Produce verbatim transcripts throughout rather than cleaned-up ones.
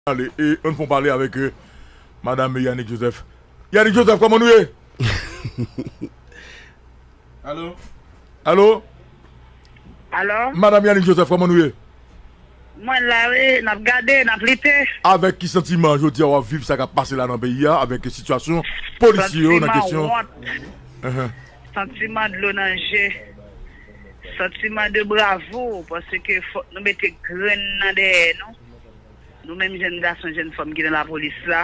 Ale, e, ann fè yon pale avèk, e, Madam Yanick Joseph. Yanick Joseph, kòman nou ye? Alo? Alo? Alo? Madam Yanick Joseph, kòman nou ye? Mwen la, wi, n ap gade, n ap lite. Avèk ki santiman jodi a w ap viv sa k ap pase la nan peyi a, avèk sitiyasyon polisye yo nan kesyon? Santiman wont. Ahan. Santiman dlo nan je. Santiman de bravo, paske fòk nou mete grenn nan dèyè nou. Nou menm jèn gason, jèn fanm ki nan lapolis la,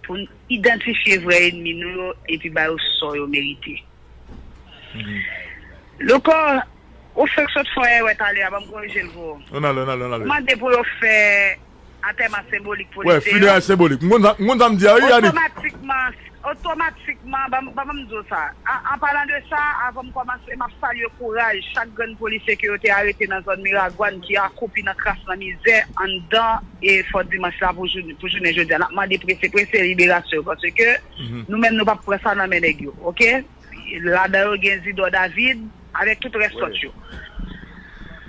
pou n idantifye vrè ènmi nou yo epi ba yo sò yo merite. Louko, ou fèk sot fè yon erè talè a, ban m korije l pou ou. Ann ale, ann ale, ann ale. Ou mande pou yo fè antèman senbolik polisye yo. Wè, fineray senbolik. M konn sa, m konn sa m di a, wi, Yanick. Otomatikman, otomatikman, ban m, ban m di w sa. An, an palan de sa, avan m kòmanse, m ap salye kouraj chak grenn polisye ke yo te arete nan zòn Miragwàn ki akwoupi nan kras, nan mizè, anndan e fò dimanch la pou jounen, pou jounen jodi a. N ap mande prese, prese liberasyon yo, paske nou menm nou p ap pran sa nan men nèg yo, oke? Ladan yo gen Zidor David, avèk tout rès lòt yo.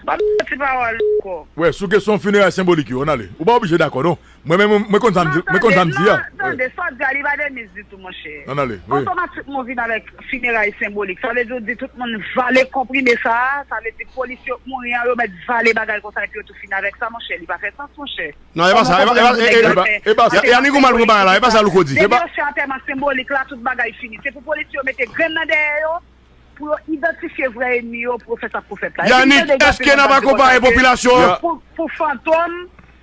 Pa bay ti pawòl ankò. Wè, sou kesyon fineray senbolik yo, ann ale. Ou pa oblije dakò, non. Mwen menm, mwen konn sa m di, mwen konn sa m di a. Tande, sa w di a, li pa de miz ditou, monchè. Ann ale, wi. Otomatikman, ou vin avèk fineray senbolik. Sa vle di, ou di tout moun vale konprime sa a, sa vle di polisye yo k mouri an, yo mèt vale bagay konsa, epi yo tou fini avèk sa, monchè. Li pa fè sans, monchè. Non, e pa sa, e pa, e pa, e pa, e pa sa. Yanick, ou mal pran bagay la, e pa sa Louko di. Depi yo fè antèman senbolik la, tout bagay fini. Se pou polisye yo mete grenn nan dèyè yo, pou yo idantifye vrè ènmi yo, pou yo fè sa k pou fèt la. Yanick, èske n ap akonpaye popilasyon an? Pou, pou Fantom,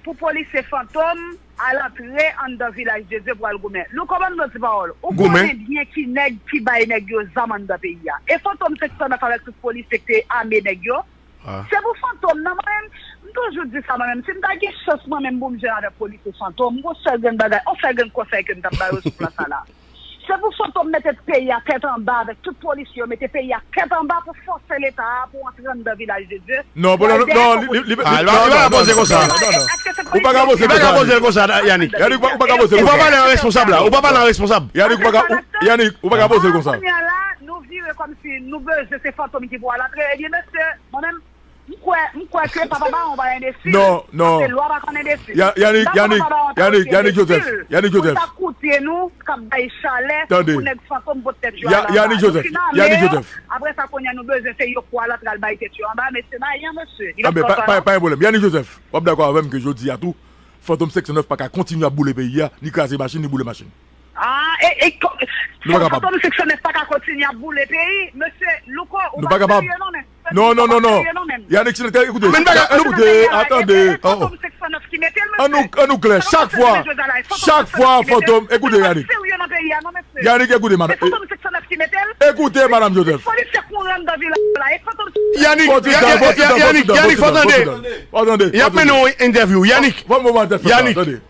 pou polisye Fantom, al antre anndan Vilaj de Dye pou al goumen. Louko, ban m di w ti pawòl. Ou konnen byen ki nèg ki bay nèg yo zam anndan peyi a. E Fantom senk san nèf avèk tout polisye k te ame nèg yo. Se pou Fantom nan, mwen menm, m toujou di sa, mwen menm. Si m ta gen chans, mwen menm, pou m jwenn avèk polisye Fantom, m gon sèl grenn bagay, yon sèl grenn konsèy ke m t ap ba yo sou plan sa la. Se pou Fantom mete peyi a tèt anba avèk tout polisye yo, mete peyi a tèt anba pou fòse Leta a pou antre anndan Vilaj de Dye. Non, pou non, non, li, li, li, li pa ka poze konsa. Ou pa ka poze konsa. Li pa ka poze konsa, Yanick. Yanick, ou pa ka poze konsa. Ou pa pale an responsab la. Ou pa pale an responsab. Yanick, ou pa ka, ou, Yanick, ou pa ka poze l konsa. Kounye a la, nou vire kòmsi nou bezwen se Fantom ki pou al antre. Ebyen, mesye, mwen menm, m kwè, m kwè ke Papa Bawon pa enbesil. Non, non. Paske lwa pa konn enbesil. Ya-, Yannick, Yannick, Yannick Joseph, Yannick Joseph. Pou ta koute nou, k ap bay chalè pou nèg Fantom pot tèt yo anba. Yannick Joseph, Yannick Joseph. Apre sa, kounye a, nou bezwen se yo k al antre al bay tèt yo anba, mesye, pa yon mesye. Li pa, pa, pa, pa yon pwoblèm. Yannick Joseph, w ap dakò avè m ke jodi a tou, Fantom senk san nèf pa ka kontinye ap boule peyi a, ni kraze machin, ni boule machin. Ah, e, e, ko-, nou pa kapab. Fantom senk san nèf pa ka kontinye ap boule peyi. Mesye Louko, ou pa serye non, men. Non, non, non, non. Yannick, si nou te, ekoute, men bagay, nou, ekoute, atande. Fantom senk san nèf ki mete l, mesye. An nou, an nou klè, chak fwa, chak fwa Fantom, ekoute, Yannick. Yannick, ekoute, madanm. Ekoute, madanm Joseph. Yannick, Yannick, Yannick, fò tande. Y ap mennen yon entèvyou. Yannick. Yannick.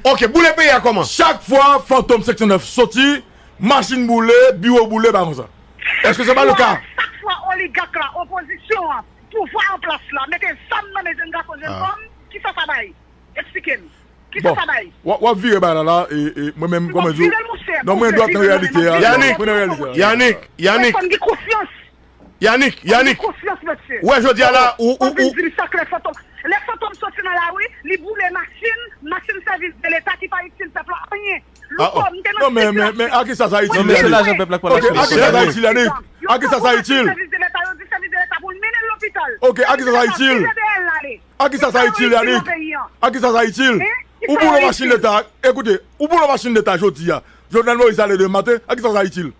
Ok, boule peyi a kòman? Chak fwa Fantom senk san nèf soti, machin boule, biwo boule, bagay konsa. Èske se pa le ka? Chak fwa oligak la, opozisyon an, pouvwa an plas la, mete zam nan men jèn gason, jèn fanm, kisa sa bay? Eksplike m. Kisa sa bay? W ap, w ap vire bagay la la, e, e, mwen menm, kòman di w? Non, mwen dwat nan reyalite a. Yannick, Yannick, Yannick. Yannick, Yannick. Ou wè jodi a la, ou, ou, ou. Lè Fantom soti nan lari, li boule machin, machin sèvis de leta ki pa itil pèp la anyen. Louko, m te nan site la. Non, men, men, men, a kisa sa itil, Yannick? Non, men se lajan pèp la k pral achte. Ok, a kisa sa itil, Yannick? A kisa sa itil? Sèvis de leta, yo di sèvis de leta pou l mennen l lopital. Ok, a kisa sa itil? A kisa sa itil, Yannick? A kisa sa itil? Ou boule machin leta, ekoute, ou boule machin leta jodi a. Jovenel Moïse ale demen maten, a kisa sa itil?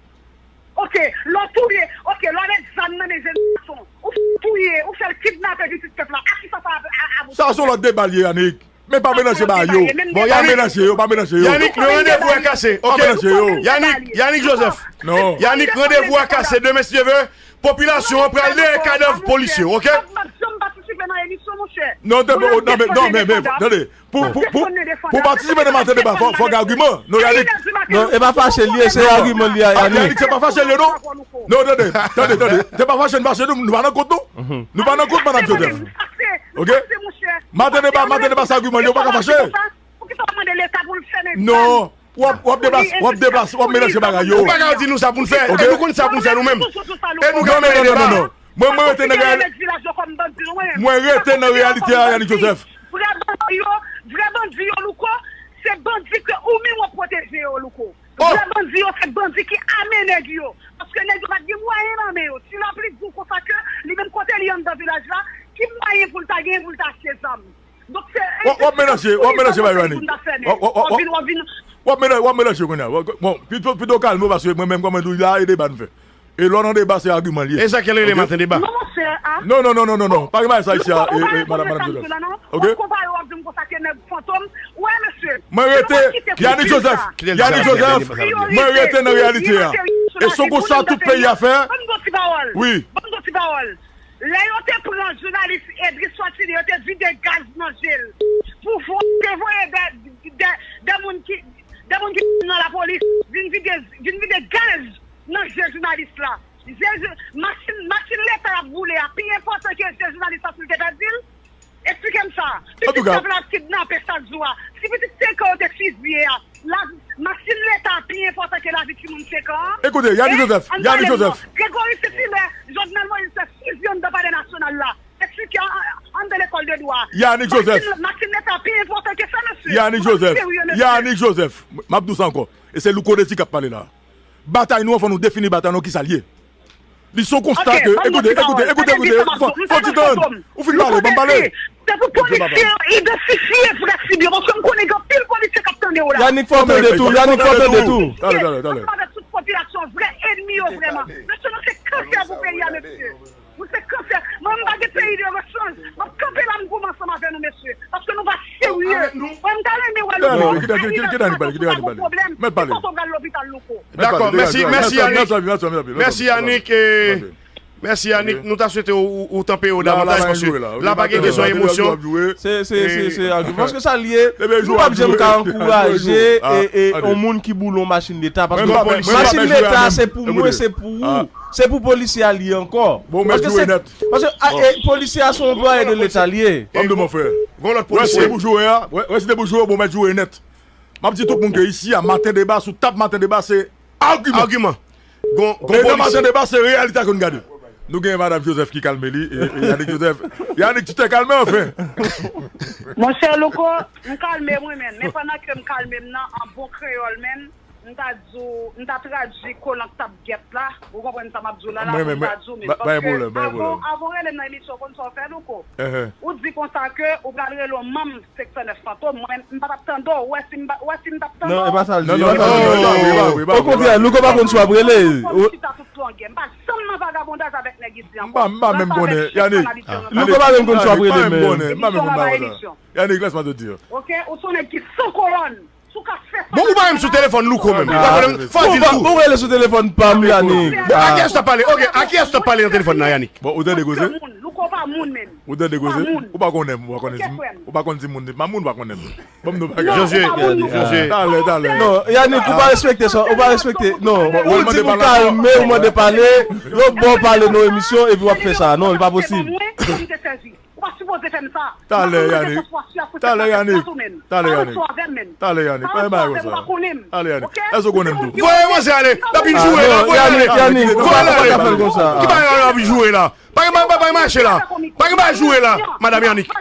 Ok, lè w touye, ok, lè w met zam nan men jèn gason, ou touye, ou fè l kidnape pitit pèp la, a kisa sa ap, a, a, sa se yon lòt deba l ye, Yannick. Men pa melanje bagay yo. Pa melanje yo, pa melanje yo. Yannick, le randevou est cassé, ok? Pa melanje yo. Yannick, Yannick Joseph. Non. Yannick, randevou a kase demen, si Dye vle. Popilasyon an pral dèyè kadav polisye yo, ok? M p ap janm patisipe nan emisyon, monchè. Non, non, men, non, men, men, tande. Pou, pou, pou, pou patisipe nan Maten Deba, fò, fò gen agiman. Non, Yannick. Non, e pa fache l ye, se agiman li a, Yannick. Yannick, se pa fache l ye, non. Non, tande, tande, tande. Se pa fache n fache, nou, nou pa nan kont, non. Nou pa nan kont, madanm Joseph. Ok? Maten Deba, Maten Deba, se agiman li, ou pa ka fache. Non. W ap, w ap deplase, w ap deplase, w ap melanje bagay yo. Ou pa ka di nou sa pou n fè, e nou konn sa pou n fè nou menm. E nou ka mennen deba. Mwen, mwen rete nan reyalite. Mwen rete nan reyalite a, Yannick Joseph. Vrè bandi yo, vrè bandi yo, Louko, Ou menm w ap pwoteje yo, Louko. Vrè bandi yo, se bandi ki ame nèg yo. Paske nèg yo pa t gen mwayen nan men yo. Ti Lapli di w konsa ke li menm kote li anndan vilaj la, ki mwayen pou l ta genyen pou l ta achte zam? Donk se w ap melanje, w ap melanje bagay yo, Annik. W ap vin, w ap vin, w ap melanje, w ap melanje kounye a. Bon, pito, pito kalme w, paske mwen menm kòman di w la, e deba n fè. E lè w nan deba, se agiman l ye. E sa k rele maten deba? Non, monchè, a. Non, non, non, non, non, non. Pa gen bagay sa isi a, e, e, madanm, madanm Joseph. Ok? W ap konpare, w ap di m konsa ke nèg fantom. Wè, mesye. Mwen rete, Yannick Joseph, Yannick Joseph, mwen rete nan reyalite a. E se konsa tout peyi a fè. Ban m di w ti pawòl. Wi. Ban m di w ti pawòl. Lè yo te pran jounalis Edris Fortuné, yo te vide gaz nan je l. Pouvwa te voye de, de, de moun ki, de moun ki nan lapolis vin vide, vin vide gaz nan je jounalis la. Je, je, machin, machin Leta y ap boule a pi enpòtan ke je jounalis la si l te pèdi l? Eksplike m sa. Pitit pèp la ap kidnape chak jou a. Si pitit senk an yo te fizye a, la, machin Leta pi enpòtan ke lavi timoun senk an an? Ekoute, Yannick Joseph, Yannick Joseph. Gregory Saint-Hilaire, Jovenel Moïse fè fizye anndan Palè Nasyonal la. Eksplike an, an, anndan lekòl de dwa. Yannick Joseph. Machin, machin Leta pi enpòtan ke sa, mesye. Yannick Joseph. Yannick Joseph. M ap di w sa ankò. E se Louko Desi k ap pale la. Batay nou an, fò nou defini batay nou an, kisa l ye. Li se yon konsta ke, ekoute, ekoute, ekoute, ekoute, fò, fò ti tann. Ou fin pale, ban m pale. Se pou polisye yo idantifye vrè sib yo, paske m konnen gen anpil polisye k ap tande w la. Yannick, fò tande tou, Yannick, fò tande tou. Talè, talè, talè. Ansanm avèk tout popilasyon, vrè ènmi yo vrèman. Mesye, nou se kansè pou peyi a, mesye. Nou se kansè. Mwen, m pa gen peyi de rechanj. M ap kanpe la, m goumen ansanm avè nou, mesye. Paske nou pa serye. Mwen, m ta renmen wè nou. Kite Yannick pale, kite Yannick pale. Mèt pale. Fòk ou pral lopital, Louko. Dakò, mèsi, mèsi Yannick. Mèsi Yannick. Mèsi Yannick. Nou ta swete ou, ou, ou tanpe yo davantaj paske la pa gen kesyon emosyon. Se, se, se, se agiman. Paske sa l ye, nou p ap janm ka ankouraje e, e, yon moun ki boule yon machin Leta. Paske machin Leta, se pou mwen, se pou ou. Se pou polisye a li ye ankò. Paske se, paske, a, e, polisye a se yon anplwaye de Leta li ye. Ban m di w, mon frè. Gon lòt polisye. Wè, si te pou joure a, wè, wè, si te pou joure, bon, mèt joure nèt. M ap di tout moun ke isi a, maten deba, sou tab maten deba, se agiman. Agiman. Gon, gon polisye. E nan maten deba, se reyalite a ke n gade. Nou gen Madanm Joseph ki kalme li, e, e Yannick Joseph. Yannick, tu t'es calmé, anfen. Monchè Louko, m kalme m wi, men, men pandan ke m kalme m nan, an bon kreyòl, men, m ta di w, m ta tradui kolan k t ap gèt la. Ou konprann sa m ap di w la, la, pou m ta di w, men, paske avan, avan w rele m nan emisyon, w konn sa w fè, Louko? Ou di konsa ke ou pral rele yon manm senk san nèf Fantom, mwen, m pa t ap tande w. Ou wè si m pa, ou wè si m t ap tande w? Non, e pa sa l di, e pa sa l di. Okontrè, Louko pa konn si w ap rele. Fantom chita tout longè. M pa janm nan vagabondaj avèk nèg isi ankò. M pa, m pa menm konnen, Yannick. Louko pa menm konn si w ap rele, men. M pa menm konnen, m pa menm konnen. Yannick, laisse-moi te dire. Ok, ou se yon nèg ki san kolòn. Si w ka fè sa. Bon, ou pa menm sou telefòn Louko menm. Ou pa konnen, fò w di l tou. Bon, ou rele sou telefòn pa m, Yannick. Bon, a kiyès w t ap pale? Ok, a kiyès w t ap pale nan telefòn nan, Yannick? Bon, ou tande koze? Louko pa moun menm. Ou tande koze? Ou pa konnen m, ou pa konnen di m. Ou pa konn di moun, di m pa moun, ou pa konnen m. Ban m di w bagay. Josué, Josué. Talè, talè. Non, Yannick, ou pa respekte sa, ou pa respekte. Non, ou di m kalme, ou mande pale, lòt bò w pale nan emisyon, epi w ap fè sa. Non, li pa posib. Ou pa sipoze fè m sa. Talè, Yannick. Talè, Yannick. Talè, Yannick. Talè, Yannick. Pa gen bagay konsa. Talè, Yannick. Èske w konnen m tou? Voye manzè ale. L ap vin joure la. Voye ale. Yannick, Yannick, ou pa, ou pa ka fè l konsa. Ki bagay la ap joure la? Pa gen, pa, pa, pa gen mache la. Pa gen bagay joure la, Madanm Yannick.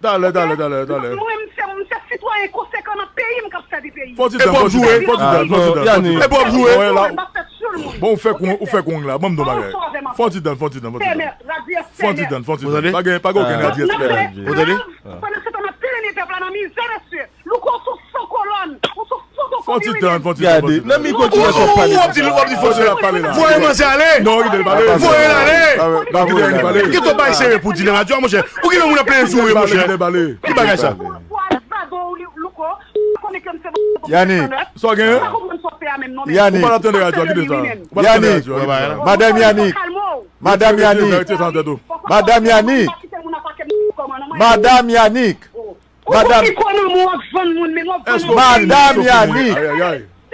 Talè, talè, talè, talè. Mwen, m se, m se sitwayen konsekan nan peyi m k ap sèvi peyi. Fò ti tan, fò ti tan, fò ti tan, fò ti tan. Yannick. Epi w ap joure. Bon, ou fè kon, ou fè kon la. Ban m di w bagay. Fò ti tan, fò ti tan, fò ti tan. Fò ti tan, fò ti tan. Pa gen, pa gen okenn radyo espè. Ou tande? Pandan se tan n ap plenyen pèp la nan mizè, mesye. Louko, ou se yon san kolòn. Ou se yon fotokopi. Fò ti tan, fò ti tan, fò ti tan. Nan mikwo ki wè w ap pale. Ou ap di, ou ap di fò ti tan. Voye manzè ale. Non, kite l pale. Voye l ale. Non, kite l pale. Kite w bay sere pou di nan radyo a, monchè. Ou gen moun ap plenyen joure, monchè. Kite l pale. Ki bagay sa? Yannick. Sa w genyen? Yannick. Ou pa t ap tande radyo a, kite sa. Ou pa t ap tande radyo a, kite sa. Madanm Yannick. Madanm Yannick. Madanm Yannick. Madanm Yannick. Madanm. Madanm Yannick.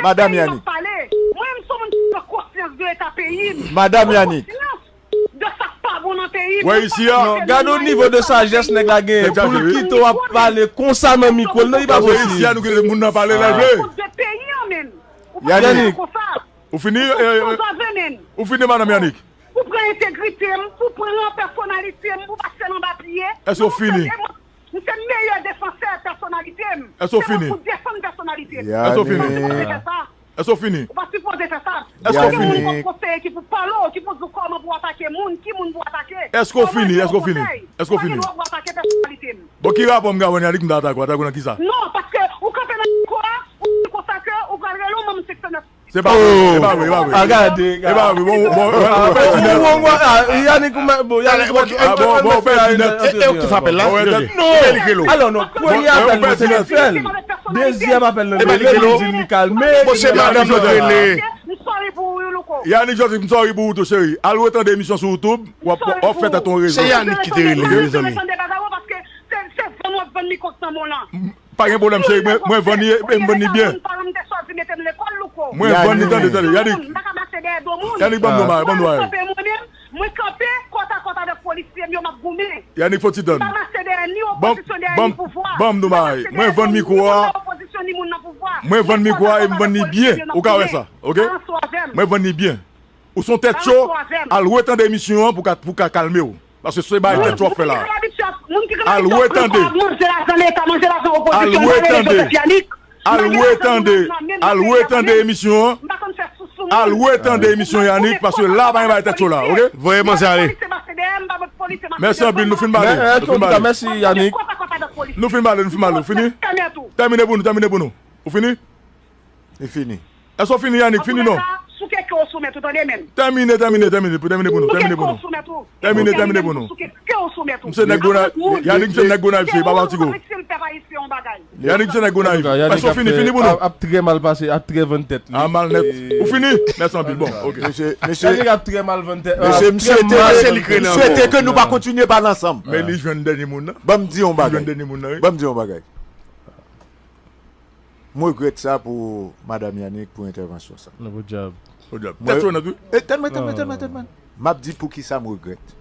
Madanm Yannick. Mwen, m se yon moun ki pran konsyans de eta peyi m. Madanm Yannick. De sa k pa bon nan peyi m. Wè isi a. Non, gade yon nivo de sajès nèg la genyen. Pou l kite w ap pale konsa nan mikwo l, non, li pa posib. Isi a, nou kite moun nan pale lè l vle. Yannick. Ou fini, ou fini, Madanm Yannick? Pou pran entegrite m, pou pran pèsonalite m, pou pase l anba pye. Èske w fini? M se meyè defansè pèsonalite m. Èske w fini? Se pou defann pèsonalite m. Èske w fini? Èske w fini? Ou pa sipoze fè sa. Èske w fini? Ou pa sipoze fè sa. Èske w fini? Ou pa gen dwa pou konseye ki pou pale w, ki pou di w kòman pou w atake moun, ki moun pou w atake. Èske w fini? Èske w fini? Èske w fini? Ou pa gen dwa pou w atake pèsonalite m. Bon, ki rapò m gen avè w, Yannick, m ta atake w? Atake w nan kisa? Non, paske ou kanpe nan mikwo a, ou di konsa ke ou pral rele yon manm senk san nèf. Se pa vre, se pa vre, se pa vre. A gade, e pa vre, bon, bon, bon, bon, bon, bon, bon, Yannick, ou mè-, bon, Yannick, ou mèt, ah, bon, bon, ou pèdi nèt. E, e, ou ki fè apèl la? Bon, ou pèdi nèt. Non. Alò, non, premye apèl, nou se fè l. Dezyèm apèl, nou rele, nou di li kalme. Bon, se madanm nou rele. Yannick Joseph, m sorry pou ou tou, cheri. Al retande emisyon sou YouTube, w ap, w ap fè tèt ou rezon. Se Yannick ki te rele, mezanmi. Se, se vann w ap vann mikwo k nan men w lan. Pa gen pwoblèm, cheri. Mwen, mwen vann li, e m vann li byen. Mwen vann li, tande, tande. Yannick. Yannick, ban m do mari, ban m do mari. Mwen kanpe kòtakòt avèk polisye m yo, m ap goumen. Yannick, fò ti tann. M pa mache dèyè ni opozisyon, dèyè ni pouvwa. Ban m do mari. Mwen vann mikwo a. Mwen vann mikwo a e m vann li byen. Ou ka wè sa, oke? Mwen vann li byen. Ou se yon tèt cho, al retande emisyon an pou ka, pou ka kalme w. Paske se bay tèt cho w ap fè la. Al retande. Al retande. Al retande emisyon an. Al retande emisyon Yannick, paske la pa gen bay tèt cho la, oke? Voye manzè ale. Mèsi anpil, nou fin pale. Nou fin pale. Mèsi, Yannick. Nou fin pale, nou fin pale. Ou fini? Tèmine pou nou, tèmine pou nou. Ou fini? Li fini. Èske w fini, Yannick? Fini non. Souke kè w sou mèt ou, tande menm. Tèmine, tèmine, tèmine, pou, tèmine pou nou, tèmine pou nou. Tèmine, tèmine pou nou. Souke kè w sou mèt ou. Misye nèg Gonayiv, Yannick se nèg Gonayiv, se pa Matigo. Yannick se nèg Gonayiv. Èske w fini, fini pou nou? Ap trè mal pase, ap trè vann tèt li. A mal nèt. Ou fini? Mèsi anpil, bon, oke. Mesye, mesye. Yannick ap trè mal vann tèt. Mesye, m swete, m swete ke nou pa kontinye pale ansanm. Men li jwenn dènye moun nan. Ban m di yon bagay. Li jwenn dènye moun nan, wi. Ban m di yon bagay. M regrèt sa pou madanm Yannick pou entèvansyon sa. Non, podyab. Podyab. Tèt cho nèt, wi. E, tèt mwen, tèt mwen, tèt mwen, tèt mwen. M ap di poukisa m regrèt.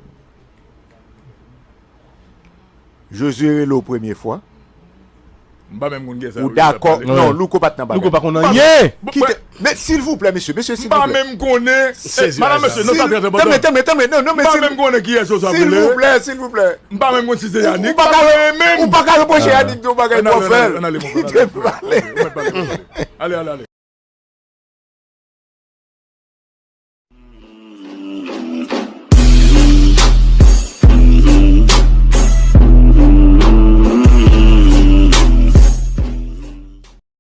Josué rele w premye fwa. M pa menm konn kiyès sa. Ou dakò? Non, Louko pa t nan bagay. Louko pa konn anyen. Kite. Men, silvouplè, mesye, mesye, silvouplè. M pa menm konnen. Madanm, mesye, non, sa trè enpòtan. Tande, tande, tande, non, non, men silvouplè, silvouplè. M pa menm konn kiyès yo sa rele. Silvouplè, silvouplè. M pa menm konn si se Yannick. Ou pa ka, ou pa ka repwoche Yannick, non, bagay pou fè l. Kite m pale. Ale, ale, ale.